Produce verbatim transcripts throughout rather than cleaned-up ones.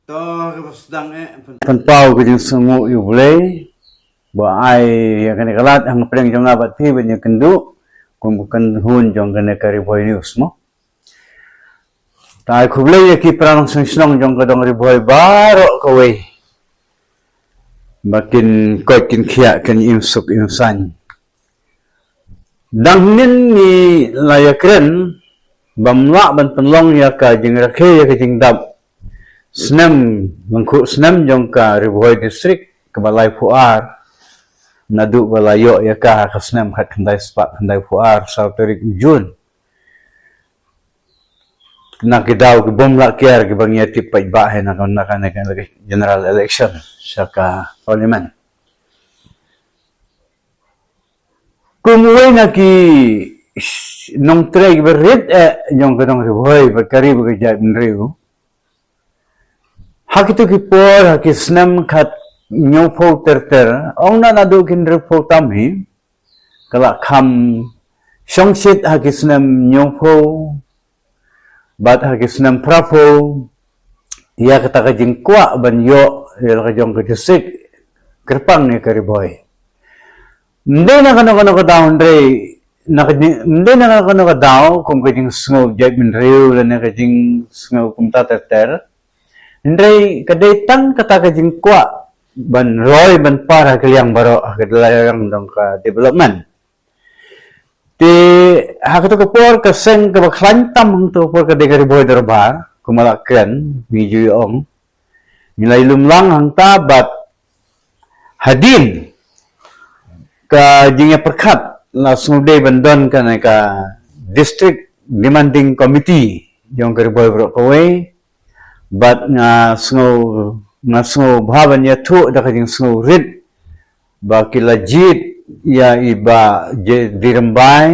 To, ka ba sdang eh, pyn- pynpaw ka jingsngewnguh ïa U Blei ba ai ïa kane ka lad hapdeng jong nga bad phi ban ïakynduh kum ka kynhun jong kane ka Ri Bhoi News mo. Te ai khublei ïa ki para nongshong shnong jong ka dong Ri Bhoi baroh kawei ba kin koit kin khiah kin im suk im saiñ. Dang hynnin ngi la ïakren bym lah ban pynlong ïa ka jingrakhe ïa ka jingdap snem, lyngkhuh snem jong ka Ri Bhoi District kaba laiphew ar, naduh ba la ïoh ïa ka ha ka snem khatkhyndai spah khyndaiphew ar, saw tarik u Jun. Na ki daw ki bym lah kiar kiba ngi ïa tip paidbah hi na ka, na ka, na ka general election sha ka parliament. Kum uwei na ki sh- nongtrei kiba rit eh jong ka dong Ri Bhoi bad ka ri bad ka jaitbynriew, ha kito ki por, ha ki snem khathynñiewphew ter ter, ong na naduh ki hynriewphew tam hi, ka la kham shongshit ha ki snem hynñiewphew bad ha ki snem phraphew ïa kata ka jingkwah ban ïoh ïa la ka jong ka district kyrpang ïa ka Ri Bhoi. Ym dei na kano kano ka daw, hynrei na ka jing, ym dei na kano kano ka daw kum ka jingsngew jaitbynriew lane ka jingsngew kumta ter ter. Hynrei ka dei tang kata ka jingkwah ban roi ban par ha ka liang baroh ha ka liang jong ka development. Te ha kato ka por ka seng kaba khlaiñ tam hangto ka por ka dei ka Ri Bhoi Dorbar, kumba la kren ngi ju ïa ong. Ngi la ïalum lang hangta bad hadien ka jingïapyrkhat la sngewdei ban don kane ka District Demanding Committee jong ka Ri Bhoi baroh kawei. Bad nga sngew, nga sngewbha ban ïathuh da ka jingsngewrit ba ki la jied ïa i Bah J D Rymbai,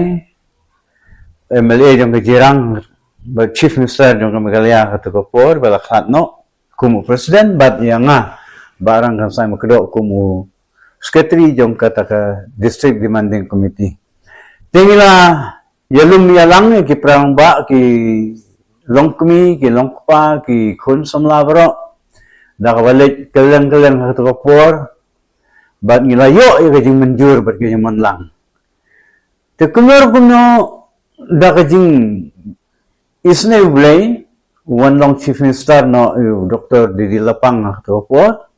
M L A jong ka Jirang, ba Chief Minister jong ka Meghalaya kato ka por ba la khlad noh kum u president, bad ïa nga Bah Rangkansai Makdoh kum u secretary jong kata ka District Demanding Committee. Te ngi la ïalum ïalang ïa ki para rangbah, ki longkmie, ki longkpa, ki khun samla baroh da kaba leit kylleng kylleng ha kato ka por, bad ngi la ïoh ïa ka jingmynjur bad ka jingmonlang. Te kumno kumno da ka jingisynei U Blei, u wan long Chief Minister noh u Doctor D D Lapang ha kato ka por,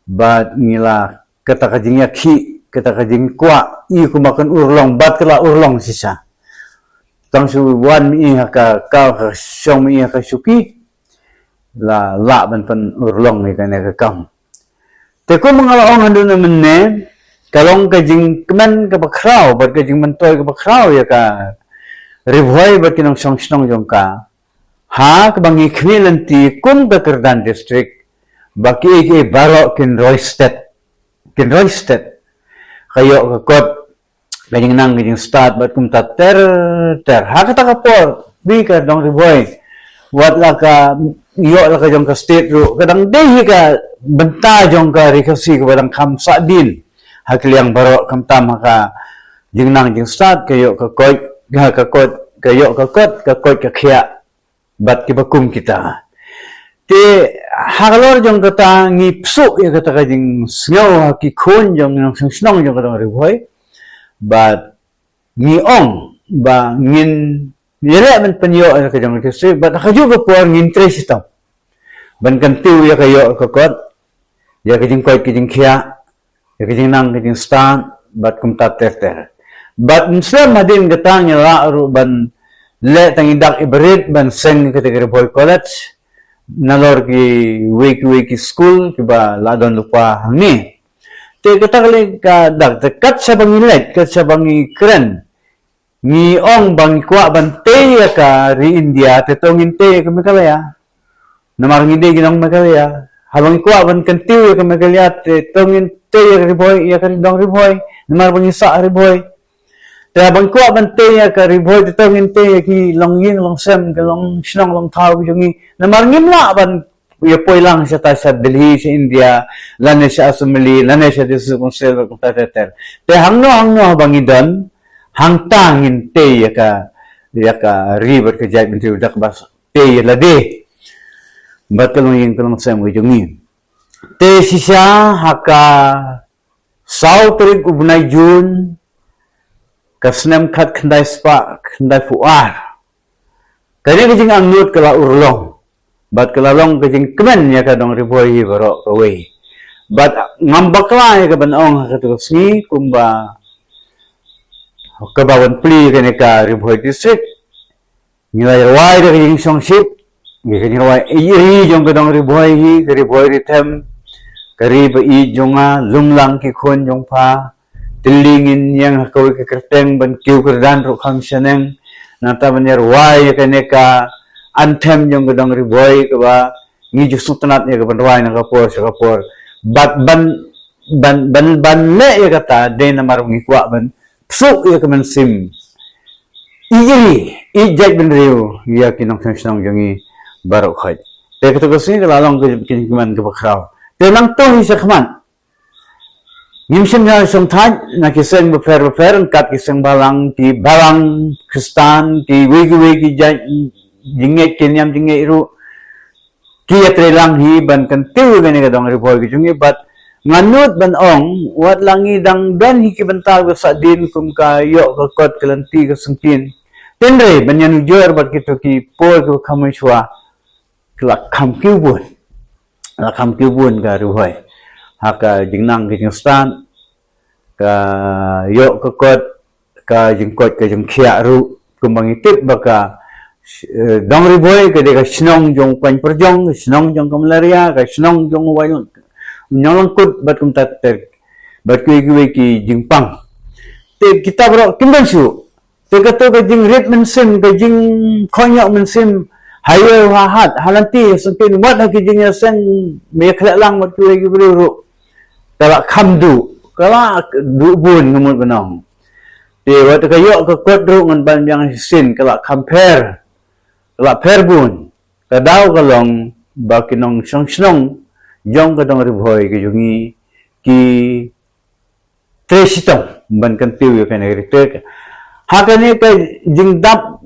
bad ngi la kata ka jingïakhih, kata ka jingkwah i kumba kan urlong bad ka la urlong shisha. Tang shu wan ma i ha ka, ka, ka shong ma i ha ka shuki, la lah ban pynurlong ïa kane ka kam. Te kum nga la ong haduh mynne, ka long ka jingkmen kaba khraw bad ka jingmyntoi kaba khraw ïa ka Ri Bhoi bad ki nongshong shnong jong ka, ha kaba ngi khmih lynti kum ka kyrdan district ba kiei kiei baroh kin roi stet, kin roi stet. Ka ïoh ka kot, ka jingnang ka jingstad bad kumta ter ter. Ha kata ka por, bi ka dong Ri Bhoi, wat la ka ïoh la ka jong ka state ruh, ka dang dei hi ka bynta jong ka Ri Khasi kaba dang kham sahdien ha ka liang baroh, khamtam ha ka jingnang jingstad, ka ïoh ka koit, ka, ka koit, ka ïoh ka kot, ka koit ka khiah bad kiba kum kita. Te halor jong kata ngi pynsuh ïa kata ka jingsngew ha ki khun jong ngi, nongshong shnong jong ka dong Ri Bhoi, bad ngi ong ba ngin ïaleh ban pynïoh ïa ka jong ka district, bad ha kajuh ka por ngin trei shitom ban kyntiew ïa ka ïoh ka kot, ïa ka jingkoit ka jingkhiah, ïa ka jingnang ka jingstad bad kumta ter ter. Bad ym slem hadien kata ngi lah ruh ban leh tang i dak i barit ban seng kata ka Ri Bhoi College nalor kiwei kiwei ki skul kiba la don lypa hangne. Te kata ka leh ka dak, te kat shaba ngi leit, kat shaba ngi kren, ngi ong ba ngi kwah ban tei ïa ka ri India, te to ngin tei ïa ka Meghalaya. Namar ngi dei ki nong Meghalaya. Haba ngi kwah ban kyntiew ïa ka Meghalaya, te to ngin tei ïa ka Ri Bhoi, ïa ka dong Ri Bhoi. Namar ba ngi sah Ri Bhoi. Te haba ngi kwah ban tei ïa ka Ri Bhoi, te to ngin tei ïa ki longïing longsem, ki longshnong longthaw ki jong ngi. Namar ngim lah ban ïa poi lang shata sha Delhi, sha India, lane sha Assembly, lane sha District Council, kumta ter ter. Te hangno hangno haba ngi don, hangta ngin tei ïa ka, ïa ka ri bad ka jaitbynriew da kaba tei ïa lade. bad ka longïing ka longsem ka jong ngi. Te shisha ha ka saw tarik u bnai Jun, ka snem khat khyndai spah khyndai phew ar, kane ka jingangnud ka la urlong bad ka la long ka jingkmen ïa ka dong Ri Bhoi hi baroh kawei. Bad ngam bakla ïa ka ban ong ha katu ka sngi kumba kaba wan plie kane ka Ri Bhoi District, ngi la rwai da ka jingshongshit, ngi ka jingrwai ïeit ri jong ka dong Ri Bhoi hi, ka Ri Bhoi Ri Them, ka ri ba ïeit jong nga, lum lang ki khun jong pha, tylli ngin ïeng ha kawei ka kyrteng ban kiew kyrdan ruh kham shaneng, nangta ban ïa rwai ïa kane ka anthem jong ka dong Ri Bhoi kaba ngi ju sngewtynnat ïa ka ban rwai na ka por sha ka por. Bad ban, ban, ban, ban leh ïa kata, dei namar ngi kwah ban pynsuh ïa ka mynsiem ïeit ri, ïeit jaitbynriew ïa ki nongshong shnong jong ngi baroh khoit. Te katu ka sngi ka la long ka jingkmen kaba khraw. Te nangta hi shakhmat, ngim shym ïa shongthait na ki seng bapher bapher, ryngkat ki seng balang, ki balang Khristan, kiwei kiwei ki jait jingngeit, ki niam jingngeit ruh ki ïatreilang hi ban kyntiew ïa kane ka dong Ri Bhoi ka jong ngi. Bad nga nud ban ong, wat la ngi dang don hi ki bynta ba sah dien kum ka ïoh ka kot, ka lynti ka syngkien, hynrei ban ïanujor bad kito ki por kiba kham mynshuwa, ka la kham kiew bun, la kham kiew bun ka Ri Bhoi ha ka jingnang ka jingstad, ka ïoh ka kot, ka jingkoit ka jingkhiah ruh. Kumba ngi tip ba ka, eh, dong Ri Bhoi ka dei ka shnong jong u Kmaiñ Pyrjong, ka shnong jong ka malaria, ka shnong jong u Wai Nonglyngkut bad kumta ter, bad kiwei kiwei ki jingpang. Te kita baroh kim don shuh. Te katu ka jingrit mynsiem, ka jingkhoñioh mynsiem ha ïew ha hat, ha lynti ha syngkien, wat ha ki jingïaseng ba ïakhleh lang bad kiwei ki briew ruh, ka la kham duh, ka la duh bun, nga mut ban ong. Te wat ka ïoh ka kot ruh ngan ban biang shisien, ka la kham pher, ka la pher bun. Ka daw ka long ba ki nongshong shnong jong ka dong Ri Bhoi ka jong ngi ki trei shitom ban kyntiew ïa kane ka ri. Te ha kane ka jingdap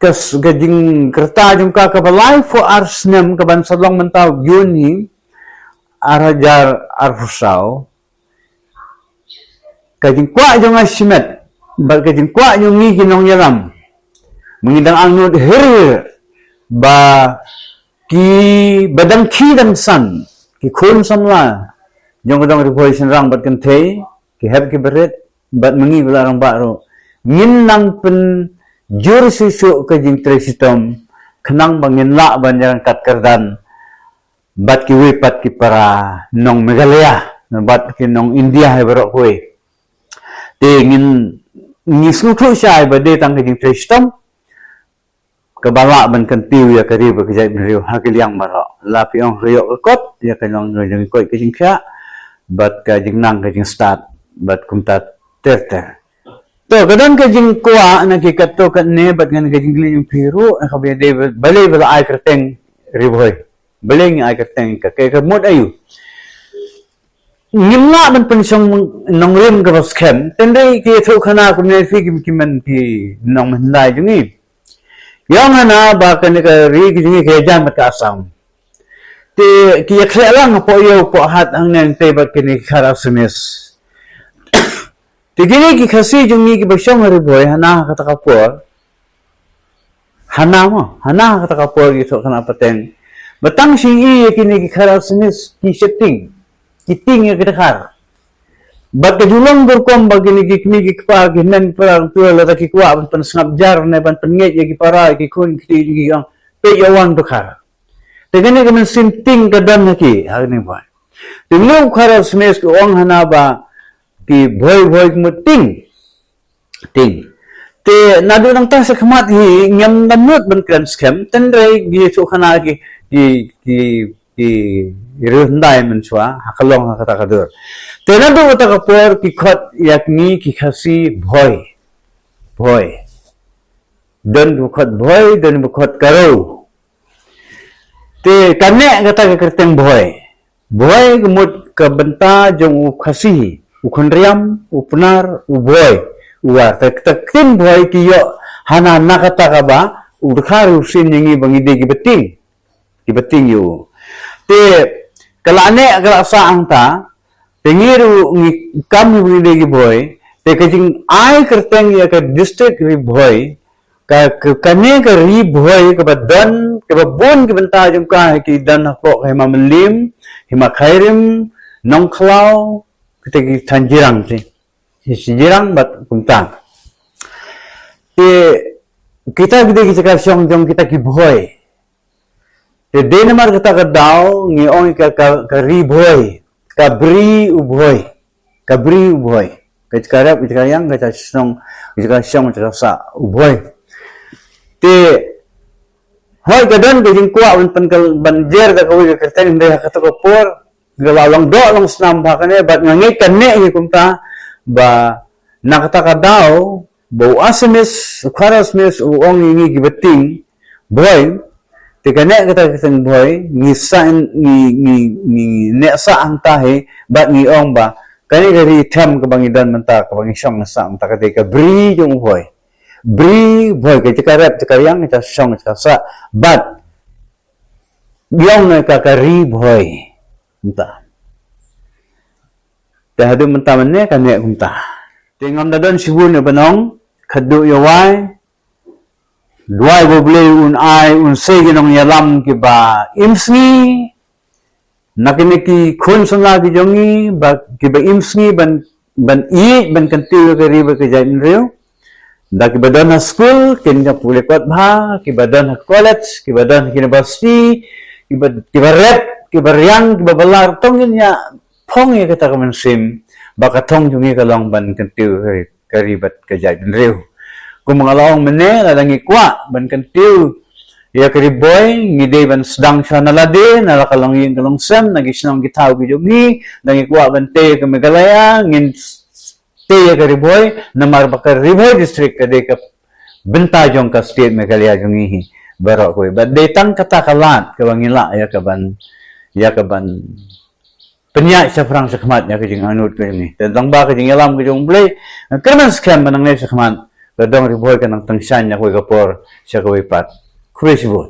ka s-, ka jingkyrta jong ka kaba laiphew ar snem, ka ban sa long mynta u Jun hi, ar hajar arphew saw, ka jingkwah jong nga shimet bad ka jingkwah jong ngi ki nongïalam, ma ngi dang angnud hir hir ba ki ba dang khie dang san, ki khun samla jong ka dong Ri Bhoi shynrang bad kynthei, ki hep ki barit, bad ma ngi ba la rangbah ruh, ngin nang pynjur shuh shuh ka jingtrei shitom khnang ba ngin lah ban ïaryngkat kyrdan bad kiwei pat ki para nong Meghalaya, bad ki nong India hi baroh kawei. Te ngin, ngi sngewthuh shai ba dei tang ka jingtrei shitom kaba lah ban kyntiew ïa ka ri bad ka jaitbynriew ha ki liang baroh. La phi ong ka ïoh ka kot, ïa ka long ka jingkoit ka jingkhiah, bad ka jingnang ka jingstad, bad kumta ter ter. To, ka don ka jingkwah na ki katto katne, bad ngan ka jingkylli jong phi ruh, eh, kaba dei ba, balei ba la ai kyrteng Ri Bhoi. Balei ngi ai kyrteng ka, ka, ka mut aïu. Ngim lah ban pynshong nongrim kaba skhem, hynrei ki ïathuhkhana kumne phi ki, ki men phi nongmyndai jong ngi. Ïa nga na ba kane ka ri ka jong ngi ka ïajan bad ka Assam. Te ki ïakhleh lang hapoh ïew hapoh hat hangne hangtei bad kine ki Khar Assamese. Te kine ki Khasi jong ngi kiba shong ha Ri Bhoi hana ha kata ka por. Hana mo, hana ha kata ka por ki thohkhana pateng. Ba tang shu ïohi ïa kine ki Khar Assamese ki sheptieng, ki tieng ïa ki dkhar. Bad ka ju long ka rukom ba kine ki kmie ki kpa, ki hynmen ki para, lada ki kwah ban pynsngap jar ne ban pynngeit ïa ki para, ïa ki khun, ki kti, ki ong, peit ïa u dkhar. Te kane ka mynsiem tieng ka don ha ki, ha kine ba. Te ngi u Khar Assamese ki ong hana ba ki Bhoi Bhoi ki mut tieng. Tieng. Te naduh nangta shakhmat hi ngim da mut ban kren skhem, hynrei ki thohkhana ki, ki, ki, ki riew hyndai mynshuwa ha ka long ha kata ka dur. Te naduh kata ka por ki khot ïa ngi ki Khasi Bhoi. Bhoi. Don kiba khot Bhoi, don kiba khot Garo. Te kane kata ka kyrteng Bhoi. Bhoi ka mut ka bynta jong u Khasi, u Khynriam, u Pnar, u Bhoi, u War. Te ka ktien Bhoi ki ïoh hana na kata kaba u dkhar u shem ïa ngi ba ngi dei kiba tieng. Kiba tieng ïa u. Te ka la neh ka la sah hangta. Te ngi ruh ngi kam ngi dei ki Bhoi. Te ka jingai kyrteng ïa ka district Ri Bhoi, ka, ka, kane ka Ri Bhoi kaba don, kaba bun ki bynta jong ka, ki don hapoh ka Hima Mylliem, Hima Khyrim, Nongkhlaw, kita ki thaiñ Jirang te. Ki Jirang bad kumta. Te kita ki dei ki jaka shong jong kita ki Bhoi. Te dei namar kata ka daw ngi ong ka, ka, ka Ri Bhoi, ka Bri u Bhoi, ka Bri u Bhoi. Ka jaka rep, ka jaka riang, ka jaka shong, ka jaka shong, ka jaka sah u Bhoi. Te hoi ka don ka jingkwah ban, ban, ban jer da kawei ka kyrteng, hynrei ha kata ka por ka la long doh long snam bha kane, bad nga ngeit ka neh hi kumta ba na kata ka daw ba u Assamese, u Khara Assamese u ong ïa ngi kiba tieng Bhoi, te ka neh kata ka kyrteng Bhoi ngi sah, ngi, ngi, ngi neh sah hangta hi, bad ngi ong ba kane ka ri them kaba ngi don mynta, kaba ngi shong ngi sah mynta, ka dei ka Bri jong u Bhoi. Bri Bhoi, ka jaka rep, jaka riang, jaka shong, jaka sah, bad ngi ong na ka, ka Ri Bhoi. Kumta. Te haduh mynta mynne ka neh kumta. Te ngam da don shibun ïa ban ong, khatduh ïa wai, duwai ba U Blei un ai, un sei ki nongïalam kiba im sngi na kine ki khun samla ki jong ngi, ba kiba im sngi ban, ban ïeit, ban kyntiew ïa ka ri bad ka jaitbynriew. Da kiba don ha skul kin ïa pule kot bha, kiba don ha college, kiba don ha university, kiba, kiba rep, kiba riang, kiba balar, to ngin ïa phong ïa kata ka mynsiem ba ka thong jong ngi ka long ban kyntiew ka ri, ka ri bad ka jaitbynriew. Kum nga la ong mynne, lada ngi kwah ban kyntiew ïa ka Ri Bhoi, ngi dei ban sdang shuwa na lade, na la ka longïing ka longsem, na ki shnong ki thaw ki jong ngi. Da ngi kwah ban tei ïa ka Meghalaya, ngin tei ïa ka Ri Bhoi, namar ba ka Ri Bhoi District ka dei ka bynta jong ka state Meghalaya jong ngi hi baroh kawei. Bad dei tang kata ka lad kaba ngi lah ïa ka ban, ïa ka ban pynïaid shaphrang shakhmat ïa ka jingangnud ka jong ngi. Te tang ba ka jingïalam ka jong U Blei, kyrmen skhem ba nangne shakhmat ka dong Ri Bhoi ka nang tyngshaiñ na kawei ka por sha kawei pat. Khublei shibun.